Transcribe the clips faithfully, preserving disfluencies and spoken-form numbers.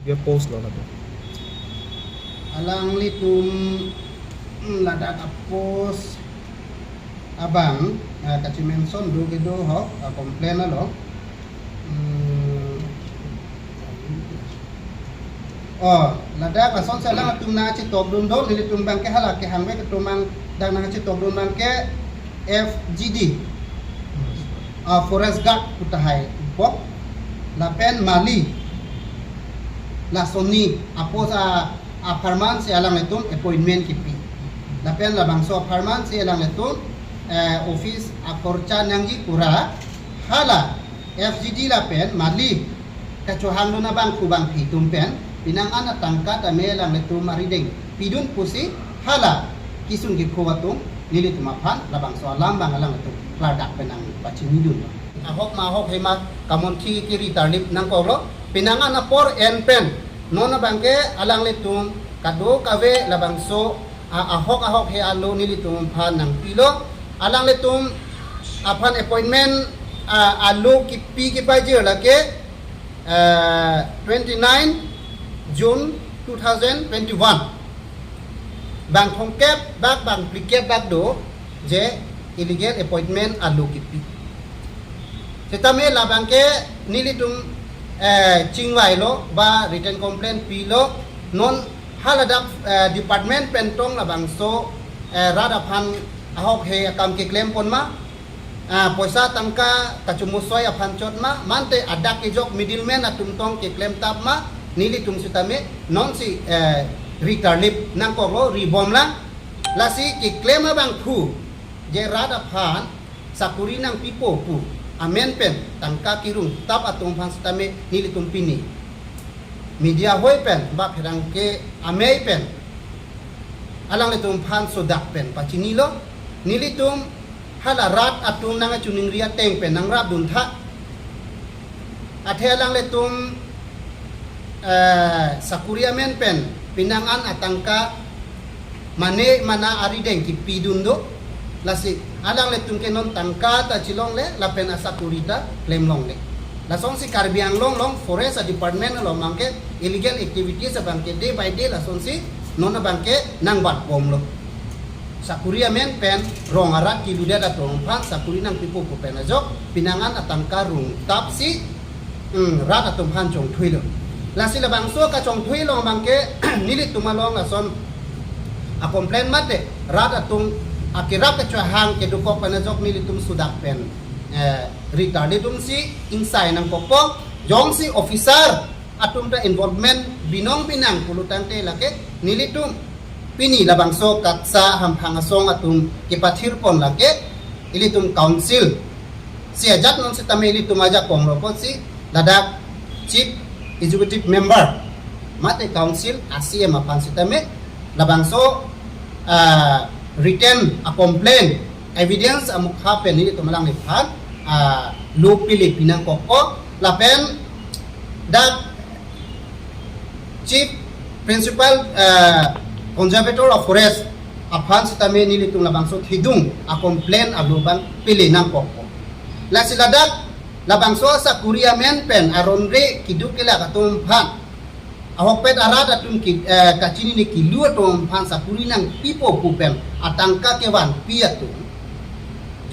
Dia post lo na tu. Alanglitum, mm, ladak a-post abang, ah, kachi-mention do kedo ho, ah, complain along. Hmm. Oh, ladak asonsi alangtum nangchetokdun do, nelitum abangke hala kehangvek atum abang dak nangchetokdun abangke F G D. Ah, forest guard pu tahai bok. Lapen mali. Lason hini a-post a, apharman si alanglitum appointment kipi. Lapen labangso apharman si alanglitum, eh, office akorcha nangji pura hala F G D lapen mali kachohangdun abangphu abangphi atum pen pinang an atangka tame alanglitum arideng pidun pusi hala kisung kipho atum nelitum aphan labangso alam abang alanglitum klardak pen nangpachinidun. Ahok ma ahok he ma kamonthi kiri tarlip nangkoklo, pinang an apor en pen non abangke alanglitum kadokave labangso a, ahok ahok he alo nelitum aphan nangpilo. Alanglitum aphan appointment, a, alo kipi kipajir lake, eh, twenty-nine June two thousand twenty-one. Bang thomkep bak, bang phlikep bak do je illegal appointment alo kipi. Setame labangke nelitum, eh, chingvailo ba written complaint pilo, non haladak, eh, department pen tong labangso, eh, rat aphan ahok he akam keklem pon ma, ah, poisa tangka kachomosoi aphan chot ma, mante adak kejok middleman atum tong keklem tap ma, nelitum setame nonsi, eh, ri tarlip nangkoklo, ri bomlang. Lasi keklem abangphu je rat aphan sakuri nangpipo pu amen pen tangka kirung tap atum aphan setame nelitum pini media hoi pen ba pherangke amei pen alanglitum aphan sodak pen pachinilo. Nelitum hala rat atum nangchiningri ateng pen nangrapdun tha. Athe alanglitum, eh, sakuri amen pen pinang an atangka mane mana arideng kipidun do. Lasi alanglitum ke non tangka ta chilongle lapen asakuri ta klemlongle. Lasonsi Karbi Anglong along forest a department along abangke illegal activities abangke day by day lasonsi non abangke nangbat bomlo. Sakuri amen pen rong arat kiludet atum aphan sakuri nangpipo pu pen ajok pinang an atangka rung tap si, hmm, rat atum aphan chongthuilo. Lasi labangso kachongthui along abangke nelitum along lason a complain mate rat atum akerap kachohang kedokok pen ajok nelitum sodak pen, eh, ri tarlip dun si ingsai nangkokpo, jongsi officer atum ta involvement binong binang pulo tangte lake nelitum pini labangso KATSA hamphang asong atum kepathir pon lake ilitum council si ajat non setame ilitum ajakong ropot si ladak chief executive member mate council a C M aphan setame labangso, ah, written a complaint evidence amukha pen nelitum alangliphan, ah, lo pili pinangkokpo lapen dak chief principal, ah, conservator of forest aphan setame nelitum labangso thidung a complaint alo abang pili nangkokpo. Lasi ladak labangso sakuri amen pen aron re keduk kelak atum aphan ahokpet arat atum ki, eh, kachinine kilu atum aphan sakuri nangpipo pu pen atangka kevanpi atum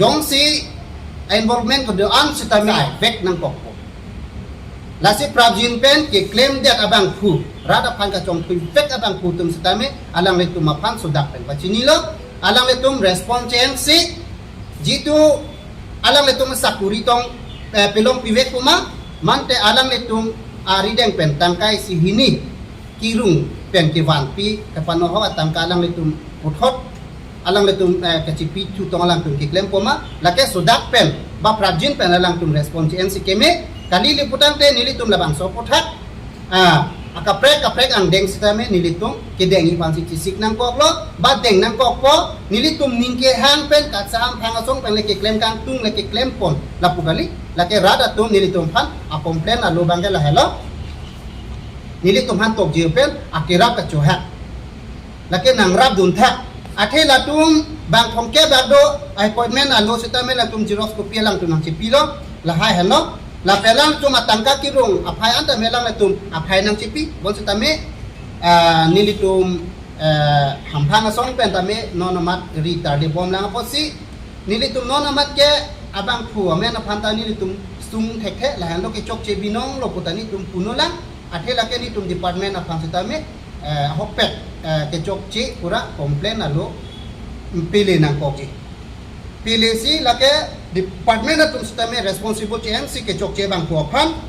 jongsi involvement kedo-an setame vek nangkokpo. Lasi prapjin pen keklemdet abangphu, rat aphan kachongthui vek abangphu atum setame alanglitum aphan sodak pen pachinilo, alanglitum response che-en si jitu alanglitum sakuri tong, eh, pelong pivek pu ma, mante alanglitum arideng pen tangka isi hini kirung pen kevanpi kepanohok atangka alanglitum puthot alanglitum, eh, kachipi thu tong alangtum keklempo ma, lake sodak pen ba prapjin pen alangtum response che-en si keme, kali le pu tangte nelitum labangso aphuthak, ah, akaprek kaprek angdeng setame nelitum kedengji aphan si chisik nangkoklo, ba deng nangkokpo, nelitum ning kehang pen KATSA hamphang asong pen le keklem kangtung le keklem pon lapu kali, lake rat atum nelitum aphan a complaint alo abangke lahelo. Nelitum aphan tokji pen akerap kachohang. Lake nangrapdun tha. Athe latum bang thomkep dak do appointment alo setame latum xerox copy alangtum nangchipilo, lahai henlo. Lapen alangtum atangka kirung aphai anta me alanglitum aphai nangchipi, bonsitame, ah, nelitum, eh, hamphang asong pen tame non amat ri tarde bomlang apotsi, nelitum non amat ke abangphu amen aphan ta nelitum sung thekthe, lahenlo kechokche binong lo pu ta nelitum punolang, athe lake nelitum department aphan sitame, eh, ahokpet, eh, kechokche pura complain alo pele nangkokji. Pele si lake department atum sitame responsible chengsi kechokche abangphu aphan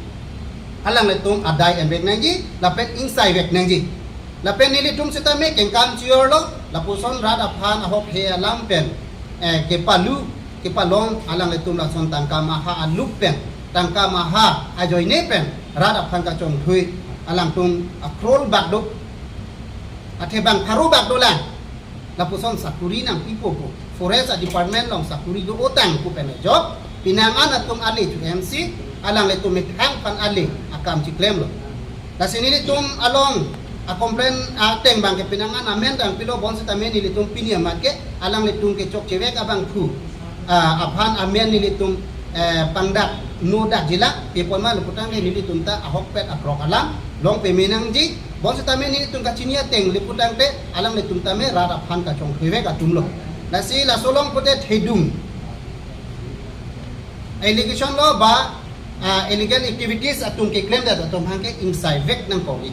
alanglitum adai envek nangji, lapen ingsaivek nangji. Lapen nelitum sitame kengkam chiorlo, lapuson rat aphan ahok he alam pen, eh, kepalu, kepalong alanglitum lason tangka maha alup pen, tangka maha ajoine pen, rat aphan kachongthui alangtum a-crore bak do, athe bang pharo bak dolang. Lapuson sakuri nangpipo pu. Forest a-department along sakuri do-o tang pu pen ajok, pinangan atum ale chu M C, alanglitum methang aphan ale akam chiklemlo. Lasi nelitum along a-complain ateng abangke pinangan amen dang pilo, bonsitame nelitum pini amat ke alanglitum kechokchevek abangphu, ah, aphan amen nelitum, eh, pangdak nodak jila, pipon ma lo putangte nelitum ta ahokpet akrok alam long peme nangji, bonsitame nelitum kachini ateng le putangte alanglitum tame rat aphan kachongthuivek atum lo. Lasi laso along pute thedung allegation lo ba, ah, illegal activities atum keklemdet atum abangke ingsaivek nangkokji.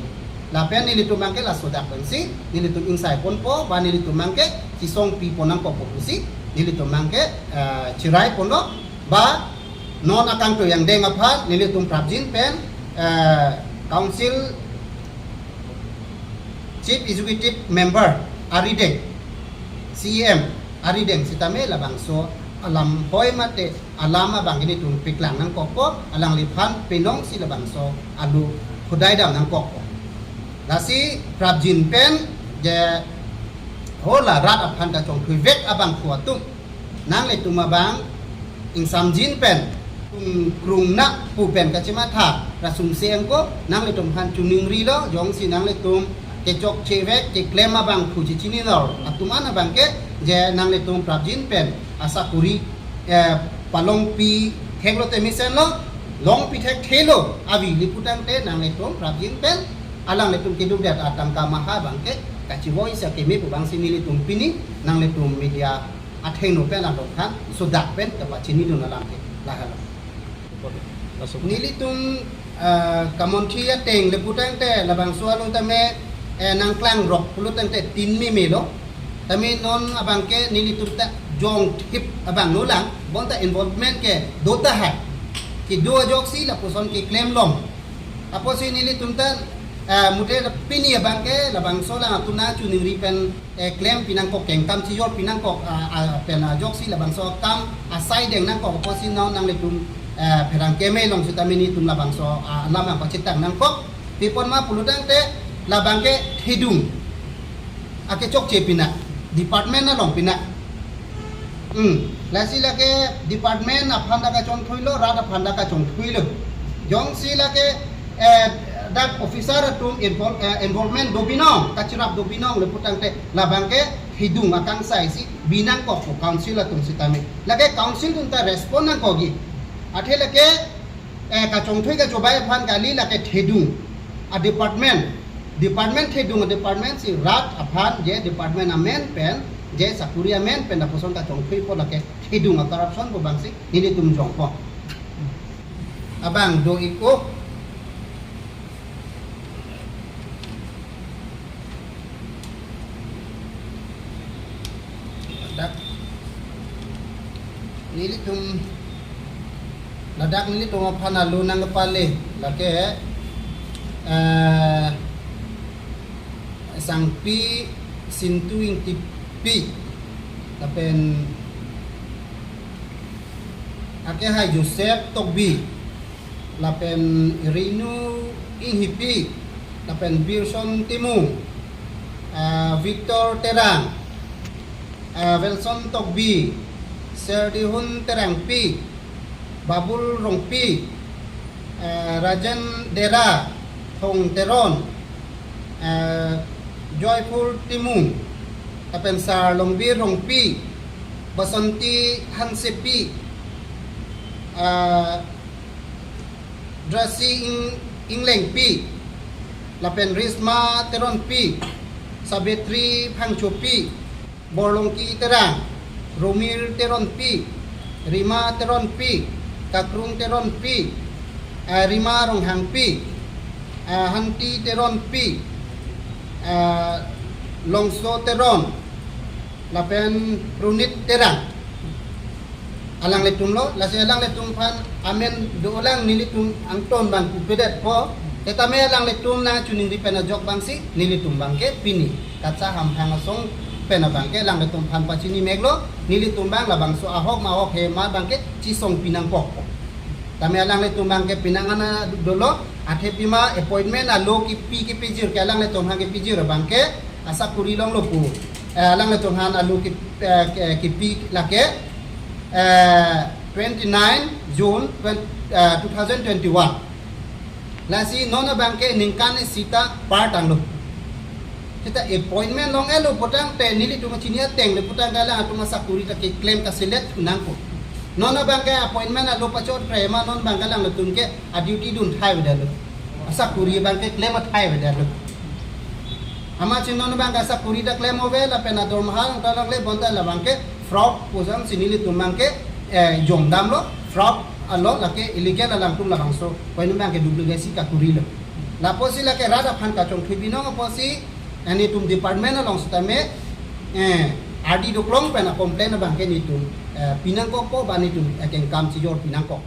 Lapen nelitum abangke laso dak pensi nelitum ingsai ponpo ba nelitum abangke chisong pipon nangkokpo pusi nelitum abangke, ah, chirai ponlo ba non akangtui angdeng aphan nelitum prapjin pen, ah, council chief executive member arideng, C E M arideng sitame labangso alam hoi mate alam abang nelitum piklang nangkokpo, alangliphan penong si labangso alu khudai dam nangkokpo. Lasi prapjin pen je hola rat aphan kachongthuivek abangphu atum, nanglitum abang ingsamjin pen, tung krung na pu pen kachimatha rasumse angko, nanglitum aphan chuningrilo, jongsi nanglitum kechokchevek keklem abangphu chichinilo atum an abangke je nanglitum prapjin pen asakuri, eh, palongpi theklo te mesenlo, longpi thekthelo, ave le putangte nanglitum prapjin pen alanglitum keduk det atangka maha abangke kachivoi sa keme pu abangsi nelitum pini nanglitum media athengno pen along than sodak pen kapachinidun alam ke lahelo. Laso nelitum, ah, kamonthi ateng le putangte labangso along tame, eh, nangklangrok pulo tangte tin meme lo. Tame non abangke nelitum ta jongthip abang nolang, bonta involvement ke do tahai. Kedo ajoksi lapuson keklem long. Apotsi nelitum ta, eh, mute pini abangke labangso alanglitum nangchuningri pen, eh, klempi nangkok, kengkam chijorpi nangkok, ah, ah, pen ajoksi labangso akam asai deng nangkok, apotsi non nanglitum, eh, pherangke me long sitame nelitum labangso, ah, alam abang pachethang nangkok. Pipon ma pulo tangte labangke thedung akechokche pina, department along pina. Hmm. Lasi lake department aphan ta kachongthuilo, rat aphan ta kachongthuilo. Jongsi lake, eh, dak officer atum invol-, eh, involvement do binong, kachirap do binong le putangte labangke thedung akangsai si bi nangkokpo council atum sitame. Lake council atum ta respond nangkokji. Athe lake, eh, kachongthui kachobai aphan kali, lake thedung a-department, department thedung a-department si rat aphan je department amen pen, je sakuri amen pen lapuson kachongthuipo, lake thedung a-corruption pu abangsi nelitum jongpo. Abang do-ik o. Ladak nelitum, ladak nelitum aphan alu nangkepale lake, eh, Sangpi Sintu Ingtipi, lapen akehai Joseph Tokbi, lapen Rinu Inghipi, lapen Birson Timung, ah, Victor Terang, ah, Wilson Tokbi, Serdihun Terangpi, Babul Rongpi, ah, Rajen Dera, Thong Teron, ah, Joyful Timung, lapen Sar Longbir Rongpi, Basanti Hansepi, ah, Drasi Ing Inglengpi, lapen Risma Teronpi, Sabetri Phangchopi, Borlongki Terang, Romir Teronpi, Rima Teronpi, Kakrung Teronpi, ah, Rima Ronghangpi, ah, Hanti Teronpi, ah, Longso Teron, lapen Prunit Terang. Alanglitumlo, lasi alanglitum aphan amen dolang, nelitum angton abang kupedetpo. Setame alanglitum nangchiningri pen ajok abangsi nelitum abangke pini Katsa Hamphang asong pen abangke alanglitum aphan pachini meklo, nelitum abang labangso ahok ma ahok he ma abangke chisongpi nangkok. Tame alanglitum abangke penang ana dolo, athe pima appointment alo kipi kipijir ke alanglitum aphan kipijir abangke asakuri longlo pu. Eh, alanglitum aphan alo ki, eh, ki, kipi lake, eh, twenty-nine June twenty, eh, two thousand twenty-one. Lasi non abangke ningkan isi ta par tanglo. Seta appointment long-etlo putangte nelitum chini ateng le putangte alangtum asakuri ta keklem kaselet nangkok. Non abangke appointment alo pachot krema non abangke alanglitum ke a duty dun thai avedetlo. Asakuri abangke klem athai avedetlo. Amatsi non abangke asakuri ta klem ave lapen adormaha ta langle bonta labangke fraud pu jongsi nelitum abangke, eh, jongdamlo, fraud alo lake illegal alangtum labangso, pai non abangke duplicate si kakurilo. Lapusi lake rat aphan kachongthui binong apotsi, eh, nelitum department along setame, eh, ardi doklong pen a complain abangke nelitum, eh, pi nangkokpo ba nelitum, eh, kengkam chijor pi nangkok.